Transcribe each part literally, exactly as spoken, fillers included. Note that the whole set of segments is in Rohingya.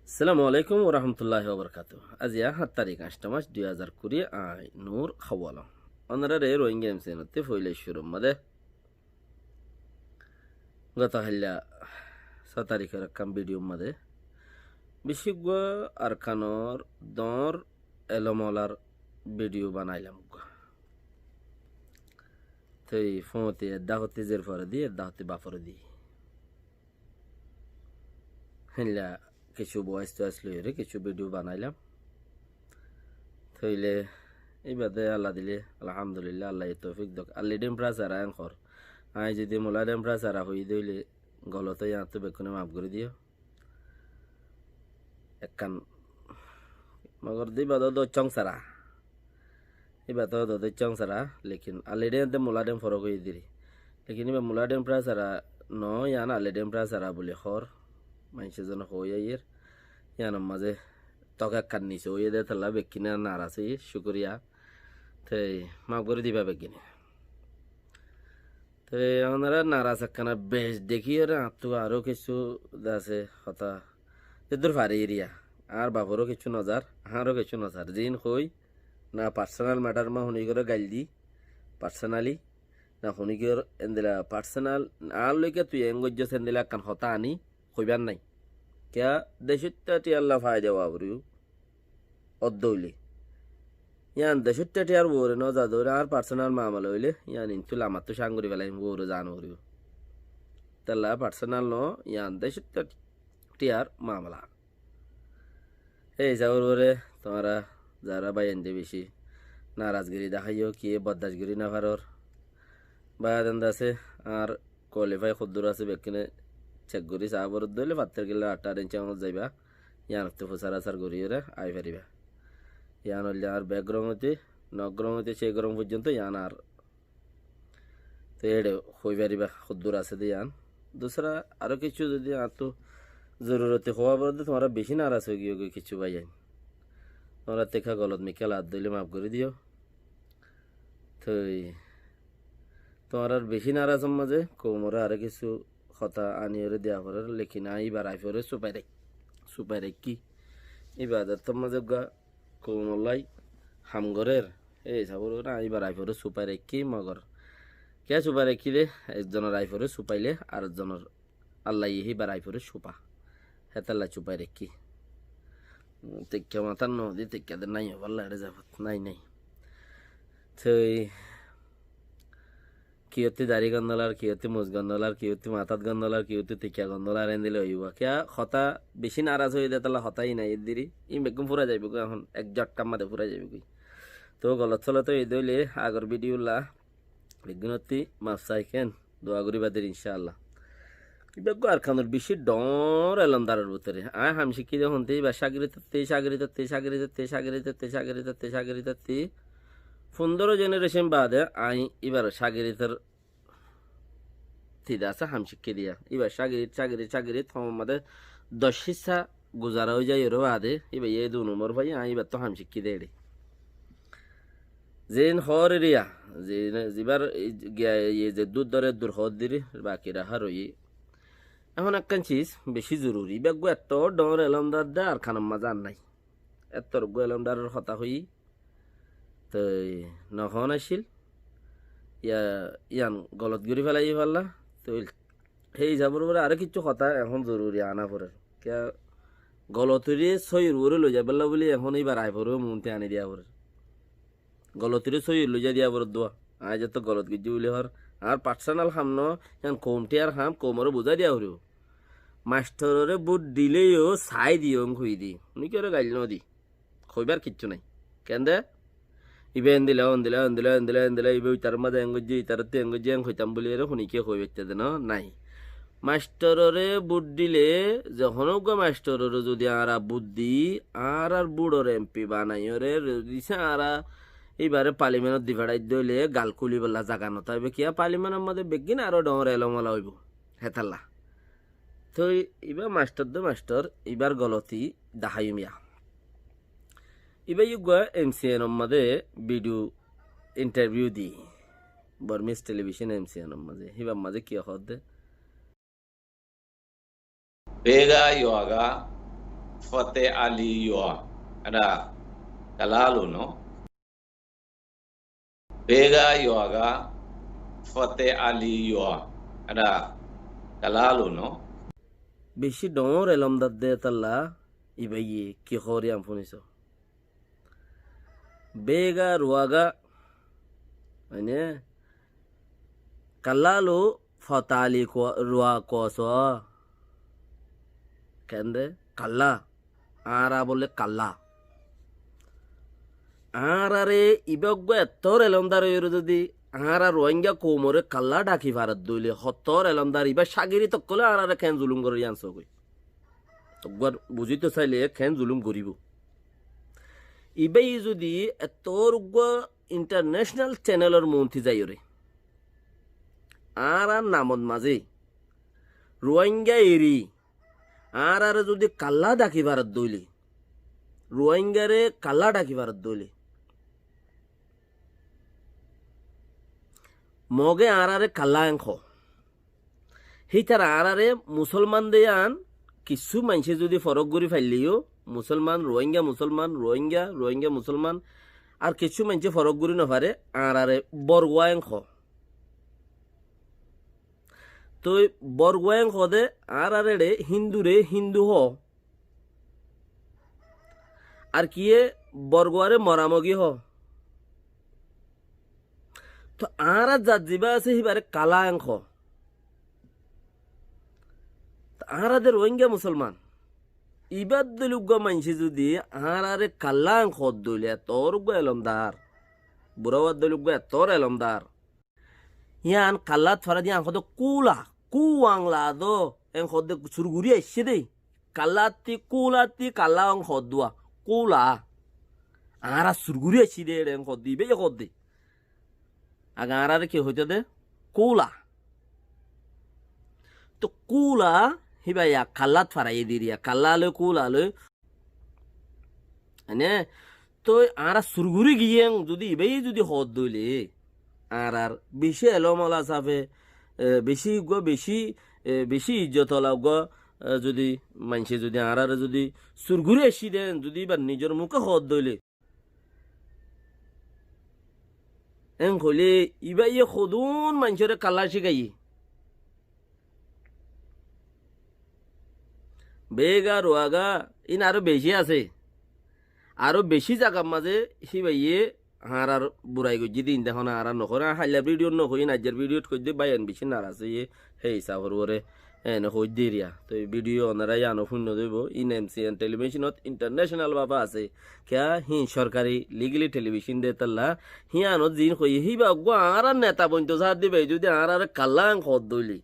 Assalamu alaikum warahmatulláhi wabarakátuhu. Aijja háñt tarík, añctho mac, dui házar kuri, añí Nur Hawala. Ónoraré Rohingya MCN ottú foila cúrur mazé goto háilla só taríkor ekkán bidiyur mazé bicí uggwá Arkanor doñr elom olar bidiyu banailam uggwá. Toi fúñti edda hottí zer foredi, edda hottí ba foredi. Héndilla kessú bois tois loiyóre kessú bidiyu banailam. Tóile íba de Allah dile, alhamdulillah, Allah ye toufik dok. Alli Dempra sara en hor. Añí zodi Mula Dempra sara hoiyí de óile golot óiye, añáttu bekkúne maf gorí diyo. Ekkán mogor de íba de dóccong sara. Íba to dóde chong sara, lekin already ente Mula Dempra forok óiye diri. Lekin íba Mula Dempra sara no, yián already Dempra sara buli hor. Maincé zone hoi aiyér. Yiánor mazé tok ekkán nise óiye de, tolla bekkúne naras óiye, cúkuriya. Te maf gorí diba bekkúne. Te onora naras ekkán bec dekíyore añáttu aró kessú de asé hotá. Zeddur fari eriya. Añár baforó kessú no zar, añáró kessú no zar. Ziín hoi, na personal matter ma huníkore gail di, personally, na huníkore endilla personal, añár loike tui en goijjós endilla ekkán hotá aní hoibar nái. Kiyá decóitta thiyalla faida ówa foribó, oddo óile. Yián decóitta thiyar uore no za dóre, añár personal mamala óile, yián intú lamattú cán gorí felaiyum, uore zan foribó. Tolla personal no, yián decóitta thiyar mamala. Ei hísabor uore tuáñra zara báiyain de bicí narazgiri deháiyo, kiyé boddac gorí no farór. Báiyain de asé, añár qualify hoddúr asé bekkúne check gorí saá foribó, dóile fattor killa aththár inci añgul zaiba, yiánottú fusár asár goríyore ai fariba. Yián óilde añár bek gorong óite, nok gorong óite, cé gorong foijjonto yián añár Te eçe hoi fariba, hoddúr asé de yián. Dusra aró kessú zodi añáttu zoruroti hoó forede, tuáñra bicí naras ói giyó goi kessú báiyain. Tuáñra tekka golot mikká lad dóile maf gorí diyó. Toi tuáñrar bicí narasor mazé koumoré aró kessú hotá aníyore diya forer, lekin añí íbar aifore supai rai-, supai raikkí. Íba adattor mazé uggwá koumollai ham gorér, ei hísabor uore añí íbar aiforé supai raikkí, mogor kiyá supai raikkí de, ekzonor aiforé supaile arekzonor Allaye híbar aiforé supa. Hétolla supai raikkí. Tekka matár no di, tekka de nái, óbolla eçé zafot nái, nái. Toi Kiyótti dari gondolar, kiyótti mus gondolar, kiyótti matát gondolar, kiyótti tikka gondolar, endilla óibo. Kiyá hotá bicí naras óiye de tolla hotá inai diri. Ín beggún fúrai zaibói ehón, ek zotthar mazé fúrai zaibói. Toóu golot solot óiye de óile agor video lla beggúnottí maf sai, ken dua goríba diri, incá Allah. Íba uggwá Arkanor bicí dhoóñr elomdaror bútore. Aññí ham cíkki de hontí íba cágiritottí, cágiritottí, cágiritottí, cágiritottí, cágiritottí, cágiritottí. Fundóro generation baade aññí íbar cágiritor tida asé ham cíkki diya. Íbar cágirit, cágirit, cágirit, homor modé doc híssa guzara ói zaiyóre baade, íba yé dui nombor fai, aññí íbattú ham cíkki de eçé. Zeén hoór eriya, zeén, zibar, e, giya, e, zeddúr dóre eddúr hoór diri, baki raha roiyé. Ehón ekkán cis bicí zoruri. Íba uggwá ettór dhoóñr elomdar de Arkanor mazé ar nái. Ettór uggwá elomdaror hotá hoiyí. Toi no hoón accíl. Iya, yián golot gorí felaiyé falla. Toi hé hísabor uore aró kessú hotá ehón zoruri ana forer. Kiyá golotoré sóiyir uore loi zaibálla buli ehón íbar aiforé muúntu aní diya forer. Golotoré sóiyir loi zai diya forer dua. Aññí zeto golot goijjí buli hoór. Añár personal ham no, yián koumthiyar ham, koumoré buzái diya foribó. Mastororé bút dileyó sai diyó hoiyí di. Uní kiyóre gail no di. Hoibár kiccú nái. Kende? Íba endilla, ondilla, ondilla, ondilla, ondilla, íba ítar mazé en goijjé, ítarottú en goijjé, en hoitám buli ere huni kiyé hoi faittá de no, nái. Mastororé bút dile, ze honó uggwá mastororé zodi añára bút di, añárar bútor em pi banaiyóre, zodi se añára íbaré palimenot di feçái dóile, gal kúlibolla zaga no táibo. Kiyá palimenor mazé beggín aró dhoóñr elom ola óibo. Hétolla. Toi íba mastor de mastor, íbar goloti daháiyum ya. Íba uggwá MCN or mazé video interview di, Burmese television MCN or mazé. Híbar mazé ki hoódde? Beda yoga, Fate Ali Yua, eda Kalalu no. Bega Yuaga Fate Ali Yua, eda Kalalu no. Beci dhoóñr elomdar de talla, ibáye ki hoór yián fúniso. Bega Ruaga, mane, Kallalu Fotali Kua-, Rua Kuaso. Kende? Kalla. Añára bóle kalla. Añárare ibá uggúa ettór elomdar óiyore zodi añára Ruáinga koumore kalla dhaki faredde óile, hottór elomdar ibá cágirit ókkole añárare keén zulum gorer yián sógoi. Uggúa buzíto saile keén zulum goríbou. Ibáye zodi ettór uggúa international channelor muúnti zaiyóre añárar namot mazé Ruáinga eri añárare zodi kalla dhaki faredde óile, Ruáingare kalla dhaki faredde óile, Moge añárare kalla en hoó. Hítara añárare musolman de yián kissú maincé zodi forók gorí failleyó, musolman, Ruáinga musolman, Ruáinga, Ruáinga musolman, ar kissú maincé forók gorí nofare, añárare Borgua en hoó. Toi Borgua en hoó de, añárare eçe Hindure Hindu hoó. Ar kiyé Borguare Moramogi hoó. Toi añárar zat zibá asé híbare kalla en hoó. Toi añára de Ruáinga musolman. Ibár dóilla uggúa maincé zodi añárare kalla en hoódde óile, ettór uggúa elomdar, burá uwar dóilla uggúa ettór elomdar. Yián kallat fará de yián hoódde kúla, kú wangla do, en hoódde sur gorí aiccé dé. Kallattí, kúlattí, kalla en hoódde uwá, kúla. Añára sur gorí aiccé dé, eçé en hoódde, ibáye hoódde. Age añárare ki hoitó de? Kúla. Toi kúla, híba ya kallat faraiyé diriya, kalla loi, kúla loi. Ene, toi añára sur gorí giyé en zodi ibáye zodi hoódde óile, añárar beci elom ola safe, e, beci uggúa, beci, e, beci izzot ola uggúa, e, zodi maincé zodi añárare zodi sur gorí aiccé dé en zodi ibar nizor muke hoódde óile, en hoilé ibáye hodún maincóre kalla cíkaiyé. Bega, Ruaga, iín aró beci asé. Aró beci zagar mazé híbaye añárar burai goijjé de, iín de hone añára nohór. Añí hailla bidiyot nohoi, iín aijjar bidiyot hoiddé, báiyain beci naraz óiye, hé hisafor uore ene hoiddé eriya. Toi bidiyo onora yiáno fúinno dóibo, iín M C N televisionot international báfe asé. Kiyá, híin sorkari legally television de tolla, híyanot ziín hoiyé, híba uggúa añárar neta bointo saádde bái, zodi añárare kalla en hoódde óile.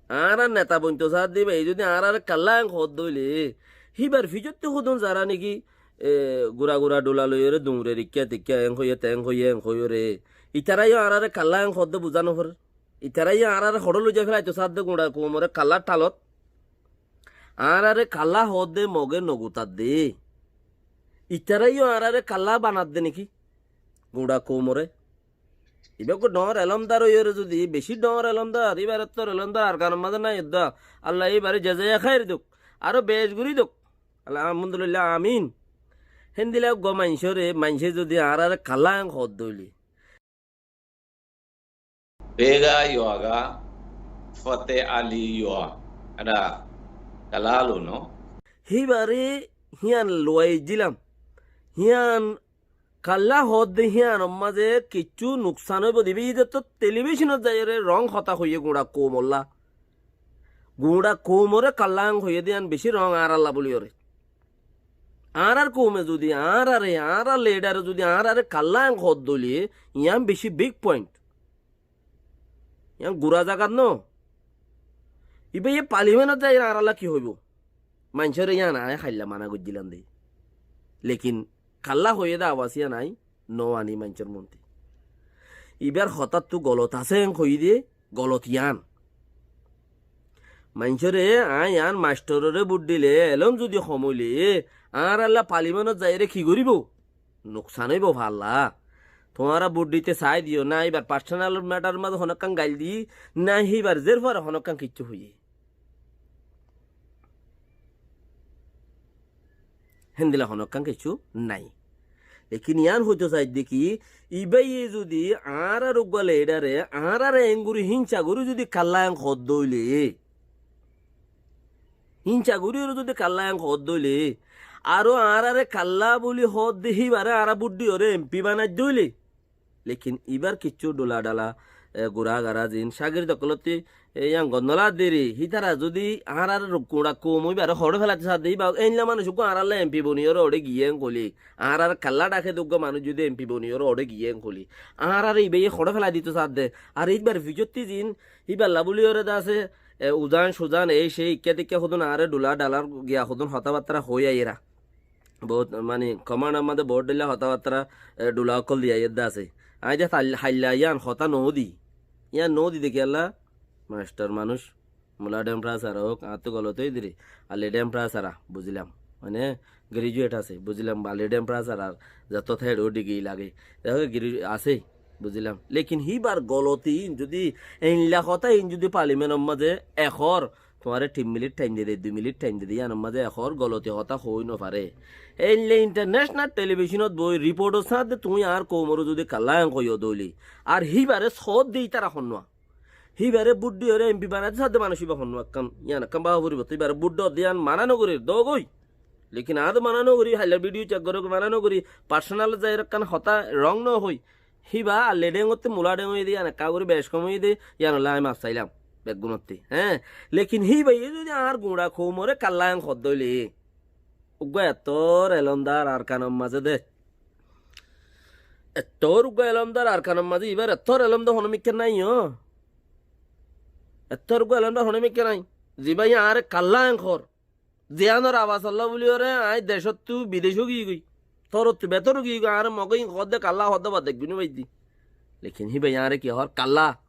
Añárar neta bointo saádde bái, zodi añárare kalla en hoódde óile, híbar ficottí hodún zará niki, e, gura gura dhula loiyóre duñre rikká tikká, en hoiyé, ten hoiyé, en hoiyóre. Itará yó añárare kalla en hoódde buzá noforer. Itará yó añárare hoçé loizai felaito saádde guñça koumore kallar thalot. Añárare kalla hoódde Moge nogutadde. Itará yó añárare kalla banadde niki guñça koumore. Ibá uggúa dhoóñr elomdar óiyore zodi, beci dhoóñr elomdar, ibar ettór elomdar Arkanor mazé nái edda, Allaye ibare jezaya háir douk, aró bec gorí douk. Alla, alhamdulillah, amin. Héndilla uggúa maincóre, maincé zodi añárare kalla en hoódde óile. Bega Yuaga Fate Ali Yua, eda Kalalu no. Híbare híyan luwai dilam. Híyan kalla hoódde híyanor mazé kiccú nuksan óibo de, ibá ide to televisionot zaiyóre rong hotá hoiyé guñça koumolla. Guñça koumore kalla en hoiyé de yián beci rong añáralla buliyóre. Añárar koume zodi añárare, añárar lidare zodi añárare kalla en hoódde óile, yián beci big point. Yián gura zagat no. Ibáye palimenot zaiyóre añáralla ki hoibo? Maincóre yián añí hailla mana goijjílam de. Lekin kalla hoiyé de abas yián añí no aní maincór muúnti. Ibár hotáttu golot asé en hoiyé de, golot yián. Maincóre añí yián mastorore bút dile, elóm zodi hom óile, añáralla palimenot zaiyóre ki goríbo? Nuksan óibo falla. Tuáñra bút dite saái diyó, na íbar personal matter mazé honókkan gail di, na híbar zérfore honókkan kiccú hoiyé. Héndilla honókkan kiccú nái. Lekin yián hoitó saidde ki, ibáye zudi añárar uggúa lidare, añárare enggori hínsa gorí zudi kallá en hoódde óile, hínsa gorí oré zudi kallá en hoódde óile, aró añárare kallá buli hoódde híbare añára bút diyóre em pi banaidde óile, lekin ibár kiccú dhula dhala, e, gura gara zin, cágird ókkolótti, e, yián gonnolá deri, hítara zudi añárar guñça koum ibáre hoçé felaitó sadde, ibá einla manúic uggúa añárálla em pi boniyóre oçé giyé en hoilé, añárar kallá dhaké de uggúa manúic zudi em pi boniyóre oçé giyé en hoilé, añáráre ibáye hoçé felai dito sadde, ar ibár ficotti zin, ibálla buli oré de asé, e, uzan suzan, ei sei, ikká dikká hodún añáre dhula dhalar giya hodún hotábattára hoói aiyéra. Bout, mani, komanor mazé bout dhóilla hotábattára, e, dhula ókkol diya yédde asé. Aññí de tal-, hailla yián hotá noódi. Yián noódi de kiyólla, mastor manúic, mula dhemfra sara ók, añáttu golot óiye deri. Alli dhemfra sara, buzilam. Mane, graduate asé, buzilam, alli dhemfra sarar, zetót héçe ó digiri lage. Dekó, giri-, asé, buzilam. Lekin híbar goloti in zudi, einla hotá in zudi parliamentor mazé ek hoór, tuáñre tin minit thaim dede, dui minit thaim dede, yiánor mazé ek hoór goloti hotá hoói nofaré. Einle international televisionot boi riportor sáñte tuñí añár koumoré zudi kallá en hoiyó de óile, ar híbare sóot de ítara honnúa. Híbare bút diyóre em pi banaidé sadde manúic ibá honnúa ekkán, yián ekkán báfa foribotó, híbare bút diyóre yián mana nogorír, dogói. Lekin añára mana nogorí, hailla video check goró, mana nogorí, personal zaiyóre ekkán hotá wrong nohoi. Híba alli dhéngottí mula dhéng óiye de, yián ekká gorí bec hom óiye de, yiánolla aññí maf sailám, beggúnottí. Hé, lekin híbaye zudi añár guñça koumoré kallá en hoódde óile, uggúa ettór elómdar Arkanor mazé de. Ettór uggúa elómdar Arkanor mazé, ibár ettór elómdar honómikká nái, ó. Ettór uggúa elómdar honómikká nái. Zibáye añáre kallá en hoór. Ziyánor abas olla buli oré, aññí decóttu bidecó giyí goi. Torottú betor giyí goi, añáre mogé in hoódde kallá hoódde ba dekbí no baiddi. Lekin híbaye añáre ki hoór kallá.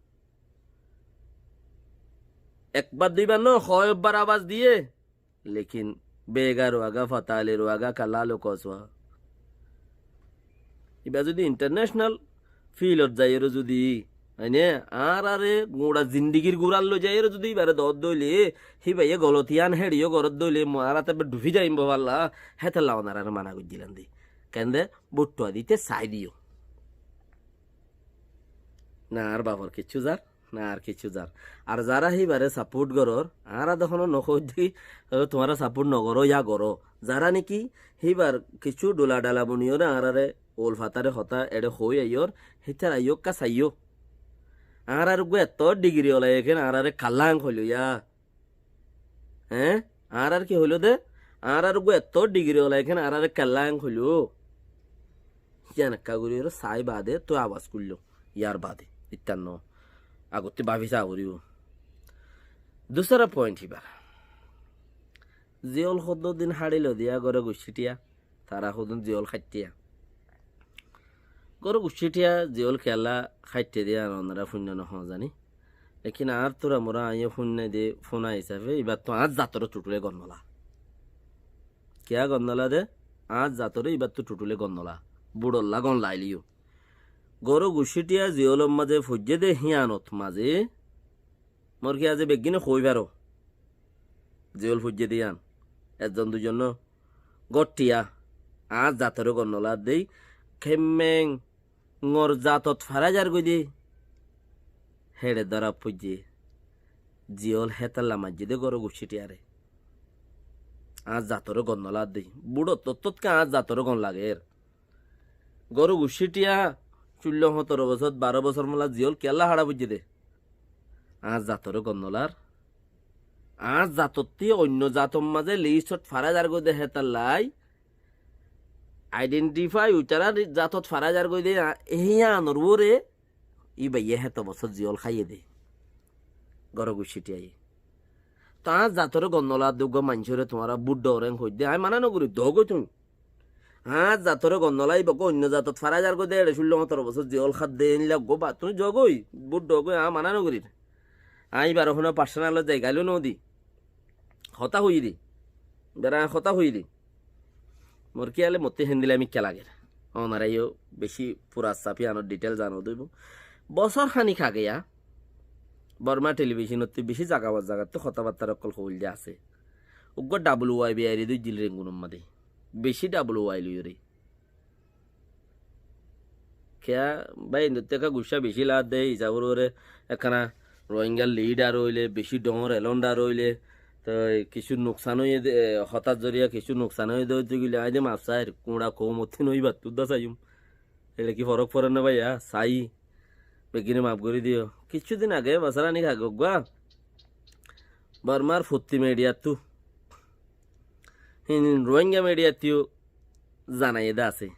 Ekbar duibar no, hoói ebbar abas diyé. Lekin bega ruaga, fatali ruaga, kallá lukosua. Ibá zudi international field ot zaiyóre zudi, mane, añárare guñça zindigir gural loi zaiyóre zudi ibáre doódde óile, híbaye goloti yián héçe yó goródde óile, mo añára te ebbe dhufi zaiyum bofalla, hétolla onorare mana goijjílam de. Kende, búththa dite sai diyó. Na ar bafor kiccú zar, na ar kiccú zar. Ar zará híbare support gorór, añára de honó nohoóidde, e, tuáñra support nogoró, yá goró. Zará niki híbar kiccú dhula dhala buniyóre añárare ul fatare hotá eçé hoói aiyór, hítara yó ekká saiyó. Añárar uggúa ettór digiri ola ekkán añárare kallá en hoiló yá. Hé? Añárar ki hoiló de? Añárar uggúa ettór digiri ola ekkán añárare kallá en hoiló. Yián ekká gorí oré sai baade toi abas goilló. Yar baade. Ittán no. Agottí bafi sa goríbo. Dusara point híbar. Ziyól hoddúr din háçilo diya goró guccítiya. Tará hodún ziyól háittiya. Goró guccítiya ziyól kiyólla háitte de yián onorá fúinno nohó zani. Lekin añár tura mura aññí fúinno de fúna hísafe ibáttu añár zatoré tuthule gonnola. Kiyá gonnola de? Añár zatoré ibáttu tuthule gonnola. Búçolla gon lailíyo. Goró guccítiya ziyólor mazé foijjé de híyanot mazé Mor ki aze beggíne hoói faro. Ziyól foijjé de yián. Ezzon duizon no. Góttiya. Añár zatoré gonnola dei. Kemmeng ngor zatot fara zargoi de. Héçe dóra foijjé. Ziyól hétalla maijjé de góror guccítiyaré. Añár zatoré gonnola dei. Búçot ottótke añár zatoré gon lager. Góror guccítiya, cúllo hóñtoro bosór, baró bosór mola ziyól kiyólla hára foijjé de. Añár zatoré gonnolar. Añár zatottí oinno zator mazé listot fara zargoi de hétallai. Aidhentifai uitarar zatot fara zargoi de, a-, híyanor uore íbayé héto bosór ziyól háiye de. Góror guccítiyaye. Toh añár zatoré gonnola de uggúa maincóre tuáñra búdda orén hoidde, aññí mana nogorí, dogói tuñí. Añár zatoré gonnola íba uggúa oinno zatot fara zargoi de, éçe cúllo hóñtoro bosór ziyól hádde, éilla uggúa ba-, tuñí zogói, búdda ogói, aññí mana nogorír. Aññí íbaré honó parsonalot zai gailó nodi. Hotá hoiyí de. Íbaré aññí hotá hoiyí de. Mor kiyále mottí héndilla mikká lager. Onorá yó bicí fura safi anor detail zano dóibo. Bosór hánik age ya, Borma telibicónottú bicí zagabot zagattú hotábattar ókkol hoóil de asé. Uggúa W Y B airi dóijjil Rengunor mazé. Bicí dabul wail óiyoré. Kiyá bái, indottú ekká guccá bicí laádde, hísabor uore ekkána Rohingya lidar óile, bicí dhoóñr elómdar óile, toi kissú nuksan óiye dé, e, hotár zoriya kissú nuksan óiye dé óite gile, aññí dé maf sair, kuñça koumottú noóibar, tuddá saiyum. Eçé ki forók forer né báiya? Saiyí. Beggúne maf gorí diyo. Kissú din age, bosór hánik age uggúa Bormar fottí midiyattú, hín Rohingya midiyattú yó zanaiyé dé asé.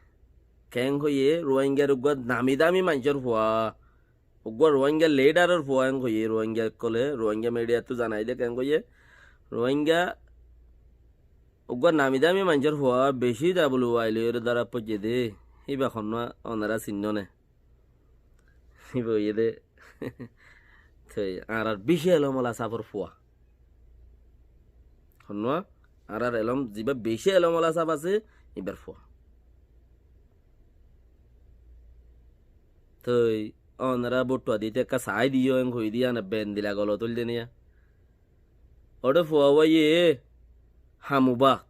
Keén hoiyé, Rohingyar uggúa nami dami maincór fua, uggúa Rohingya lidaror fua en hoiyé, Rohingya ókkole, Rohingya midiyattú zanaiyé dé keén hoiyé, Rohingya uggúa nami dami maincór fua bicí dabul wail óiyoré dóra foijjé dé, híba honnúa onorá sinnó né? Híba óiye dé, toi añárar bicí elóm ola sáfor fua. Honnúa, añárar elóm, zibá bicí elóm ola sáf asé, íbar fua. Toi onorá búththa dite ekká saái diyó, en hoiyí dé yían ebbe endila golot óilde niya. Óre fua wáiye, hamubá.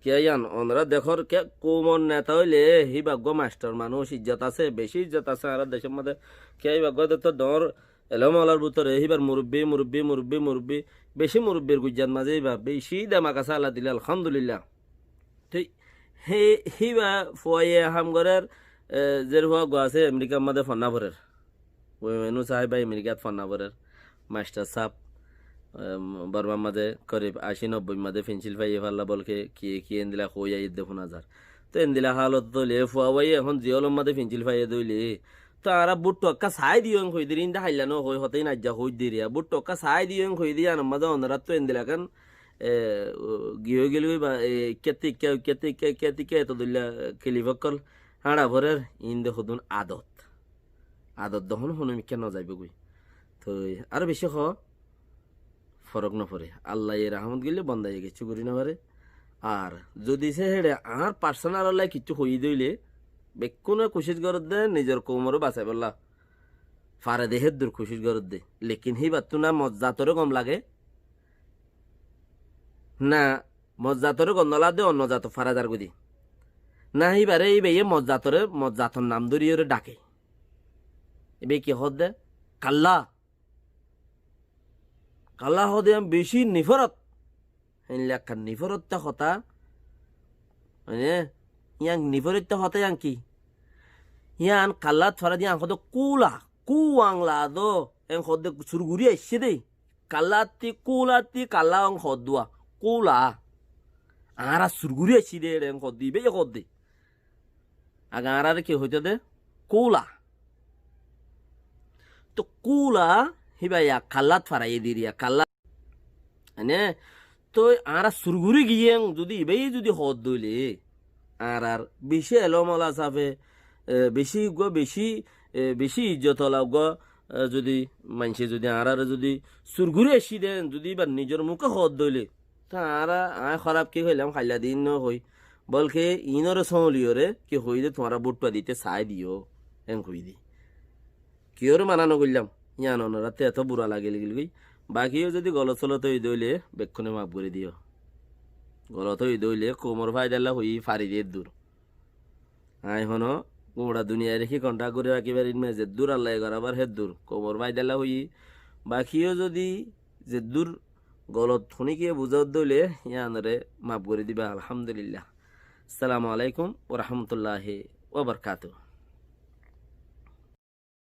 Kiyá yían, onorá dekór, kiyá koumor neta óile, híba uggúa mastor manúic, izzot asé, bicí izzot asé añárar decór mazé. Kiyá híba uggúa de to dhoóñr elóm olar bútore, híbar murubbi, murubbi, murubbi, murubbi, bicí murubbir guijjat mazé híba, bicí demak asé Allah dile, alhamdulillah. Toi hé, híba fuaye ham gorér, e, zer fua uggúa asé, Amerikar mazé fonná forer. Wemenu sáhib Amerikat fonná forer, mastor sáb, em, Bormar mazé korib ací nobboi mazé fensil faiye falla bolke kiye kiye endila hoói aiyér dé fúna zar. Toi endila hálot óile e fua wáiye ehón ziyólor mazé fensil faiye dé óile, toi añára búththa ekká saái diyó en hoiyí dé, inde háilla no hoói, hotá in aijja hoóidde eriya. Búththa ekká saái diyó en hoiyí dé, yíanor mazé onoráttu endila ekkán, e, o, giyói gelgói ba, e, ikkátte ikká, ikkátte ikká, ikkátte ikká, eto dóilla, e, kilif ókkol háñça forer, inde hodún adot. Adot de hon, honó mikká no zaibói goi. Toi aró bicí hoó, forók no foré. Allaye rahámot goillé bondaye kessú gorí no faré. Ar zodi sé héçe añár parsonal olla kessú hoiyí dé óile, bekkúne kucíc gorédde nizor koumoré basaibólla. Fare dé héddur kucíc gorédde. Lekin híbattú na mozzatoré gom lage, na mozzatoré gom no lage dé onno zatot fara zargói dé. Na híbaré, híbaye mozzatoré, mozzator nam dóriyoré dhake. Íba ki hoódde? Kalla. Kalla hoódde yían bicí nifórot. Héinle ekkán nifórotta hotá. Mane, yían nifórotta hotá yían ki? Yían kallat fara dé yían hoódde kúla, kú wangla dó, en hoódde sur gorí aiccé dé. Kallattí, kúlattí, kalla en hoóddua. Kúla. Añára sur gorí aiccí dé, en hoódde, íbaye hoódde. Age añáráre ki hoitó dé? Kúla. Toi kúla, híba yá kallat faraiyé diriya, kallat. Ene, toi añára sur gorí giyé, zodi íbaye zodi hoódde óile, añárar bicí elóm ola sáfe, e, bicí uggúa, bicí, e, bicí izzot ola uggúa, e, zodi maincé zodi añáráre zodi sur gorí aiccí dé, zodi íbar nizor muké hoódde óile, Te añára, aññí hóraf ki hoilám, háilla din no hoi. Bolke iínoré sóñliyoré ki hoi de, tuáñra búththa dite saái diyó, en hoi de. Kiyóre mana no goillám, yían onorattú eto bura lagil gilgói. Bakiyó zodi golot solot ói de óile, bekkúne maf gorí diyó. Golot ói de óile, koumor faidalla hoi fari de eddur. Aññí honó gura duniyairé ki konthá gorí rakí farim né, zeddúr Allaye gorábar heddúr. Koumor faidalla hoiyí, bakiyó zodi zeddúr golot honíkiye buzá de óile, yíanoré maf gorí diba, alhamdulillah. Assalamu alaikum wa rahmatullahi wa barakatuhu.